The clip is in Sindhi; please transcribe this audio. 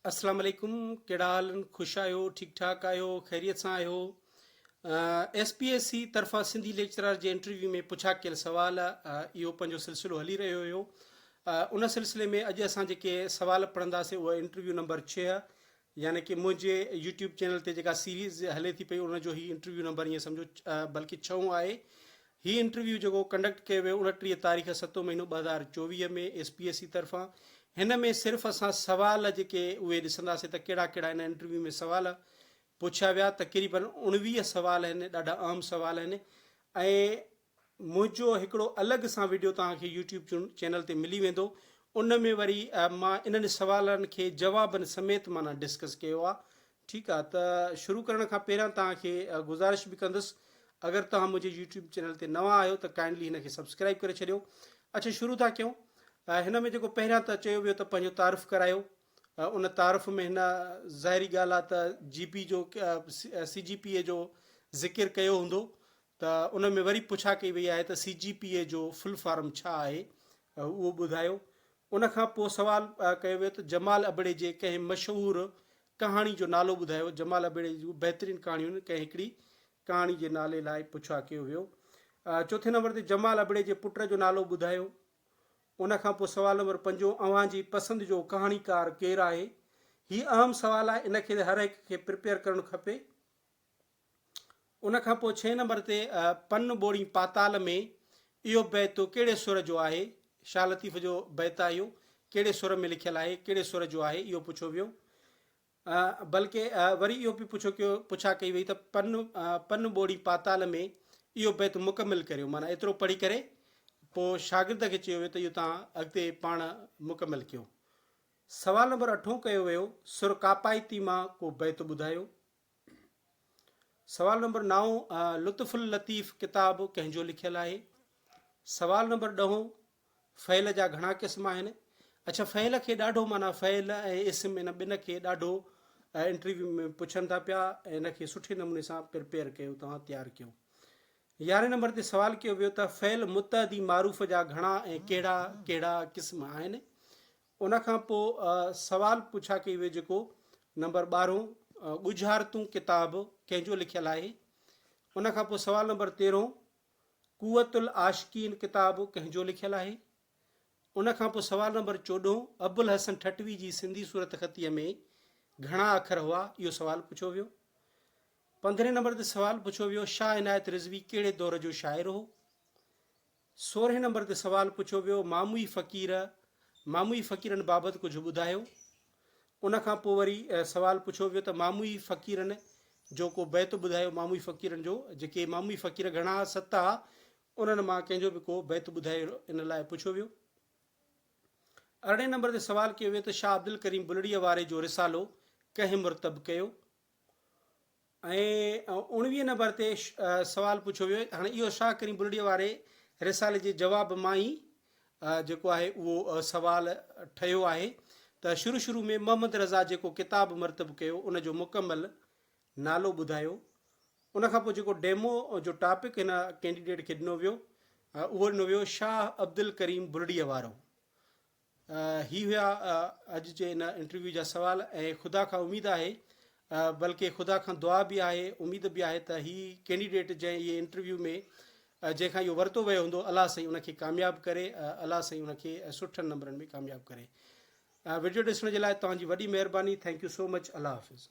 اسلام عليڪم ڪهڙا حال آهن خوش آهيو ٺيڪ ٺاڪ آهيو خيريت سان آهيو ايس پي ايس سي طرفان سنڌي ليڪچرار جي انٽرويو ۾ پڇا ڪيل سوال اهو پنهنجو سلسلو هلي رهيو هيو ان سلسلي ۾ اڄ اسان جيڪي سوال پڙهنداسين اهو انٽرويو نمبر 6 يعني ڪي منهنجي يوٽيوب چينل تي جيڪا سيريز هلي ٿي پئي ان جو هي انٽرويو نمبر ائين سمجهو بلڪه ڇهون آهي. هي انٽرويو جيڪو ڪنڊڪٽ ڪيو ويو 29 تاريخ ستون مهينو 2024 ۾ ايس پي ايس سي طرفان. هن ۾ صرف اسان سوال جيڪي اهي ڏسنداسين ته ڪهڙا ڪهڙا هن انٽرويو ۾ سوال پڇيا ويا. تقريبن 19 سوال آهن ڏاڍا اهم سوال آهن ۽ منهنجو هڪڙو الڳ سان وڊيو توهان کي يوٽيوب چينل تي ملي ويندو ان ۾ وري مان انهن سوالن کي جوابن سميت معنيٰ ڊسڪس ڪيو آ ٺيڪ آ ته شروع ڪرڻ کان پهريان توهان کي گذارش به ڪندس اگر توهان منهنجي يوٽيوب چينل تي نوان آهيو ته ڪائنڊلي هن کي سبسڪرائب ڪري ڇڏيو اڇا شروع ٿا ڪيون هن ۾ جيڪو پهريان ته چيو ويو ته پنهنجو تعارف ڪرايو ان تعارف ۾ هن ظاهري ڳالهه آ ته جي پي جو سي جي پي اي جو ذڪر ڪيو هوندو ته ان ۾ وري پڇا ڪئي وئي آهي ته سي جي پي اي جو فل فارم ڇا آهي اهو ٻڌايو. ان کان پوء سوال ڪيو ويو ته جمال ابڙي جي ڪنهن مشهور ڪهاڻي جو نالو ٻڌايو. جمال ابڙي جون بهترين ڪهاڻيون آهن ڪنهن هڪڙي ڪهاڻي جي نالي لاء پڇا ڪيو ويو. چوٿين نمبر تي جمال ابڙي جي پٽ جو نالو ٻڌايو. ان کان پوء سوال نمبر پنجون اوهان جي پسند جو ڪهاڻيڪار ڪير آهي؟ هي اهم سوال آهي ان کي هر هڪ کي پرپيئر ڪرڻ کپي. ان کان پوء ڇهين نمبر تي پن ٻوڙين پاتال ۾ اهو بيت ڪهڙي سر جو آهي؟ شاهه لطيف جو بيت آهي اهو ڪهڙي سر ۾ لکيل آهي، ڪهڙي سر جو آهي اهو پڇيو ويو. بلڪه وري اهو به پڇيو ڪيو پڇا ڪئي وئي ته پن پن ٻوڙين پاتال ۾ اهو بيت مڪمل ڪريو معنيٰ ايترو پڙهي ڪري پوء شاگرد کي چيو ويو ته اهو توهان اڳتي پاڻ مڪمل ڪيو. سوال نمبر اٺون ڪيو ويو سر ڪاپائتي مان ڪو بيت ٻڌايو؟ سوال نمبر نائون لطف اللطيف ڪتاب ڪنهن جو لکيل آهي؟ سوال نمبر ڏهون فعل جا گهڻا قسم آهن؟ اڇا فعل کي ڏاڍو معنيٰ فعل ۽ اسم ان ٻن کي ڏاڍو انٽرويو ۾ پڇن ٿا پيا ۽ ان کي سٺي نموني سان پرپيئر ڪيو توهان تيار ڪيو. يارهين نمبر تي سوال ڪيو ويو ته فعل متعدي معروف جا گهڻا ۽ ڪهڙا ڪهڙا قسم آهن؟ ان کان پوء سوال پڇا ڪئي ويو جيڪو نمبر ٻارهون ڳجهارتون ڪتاب ڪنهن جو لکيل آهي؟ ان کان پوء سوال نمبر تيرهون قوت العاشقين ڪتاب ڪنهن جو لکيل آهي؟ ان کان پوء سوال نمبر چوڏهون ابوالحسن ٺٽوي جي سنڌي صورتخطيء ۾ گهڻا اکر هئا؟ اهو سوال پڇيو ويو. پندرهين نمبر تي سوال پڇيو ويو شاهه عنايت رضوي ڪهڙي دور جو شاعر هو؟ سورهين نمبر تي سوال پڇيو ويو، ماموئي فقير، ماموئي فقيرن بابت ڪجهه ٻڌايو؟ ان کان پوء وري سوال پڇيو ويو ته ماموئي فقيرن جو ڪو بيت ٻڌايو، ماموئي فقيرن جو، جيڪي ماموئي فقير گهڻا ها، ست ها، انهن مان ڪنهن جو به ڪو بيت ٻڌايو ان لاء پڇيو ويو. ارڙهين نمبر تي سوال ڪيو ويو ته شاهه عبدالڪريم بلڙيء واري جو رسالو ڪنهن مرتب ڪيو؟ ۽ اڻويهه نمبر تي سوال پڇيو ويو هاڻي اهو شاهه ڪريم بلڙيء واري رسالي جي جواب مان ئي جيڪو آهي اهو سوال ٺهيو آهي ته شروع شروع ۾ محمد رضا جيڪو ڪتاب مرتب ڪيو ان جو مڪمل نالو ٻڌايو ان کان پوء جيڪو ڊيمو جو ٽاپڪ هن ڪينڊيڊيٽ کي ڏنو ويو اهو ڏنو ويو شاهه عبدالڪريم بلڙيء وارو هي هيا اڄ جي ان انٽرويو جا سوال ۽ خدا کان اميد آهي بلڪه خدا کان دعا به آهي اميد به آهي ته هي ڪينڊيڊيٽ جنهن اهي انٽرويو ۾ جنهن کان اهو ورتو ويو هوندو الله سائين ان کي ڪامياب ڪري الله سائين ان کي سٺن نمبرن ۾ ڪامياب ڪري وڊيو ڏسڻ جي لاء توهان جي وڏي مهرباني thank you so much Allah Hafiz.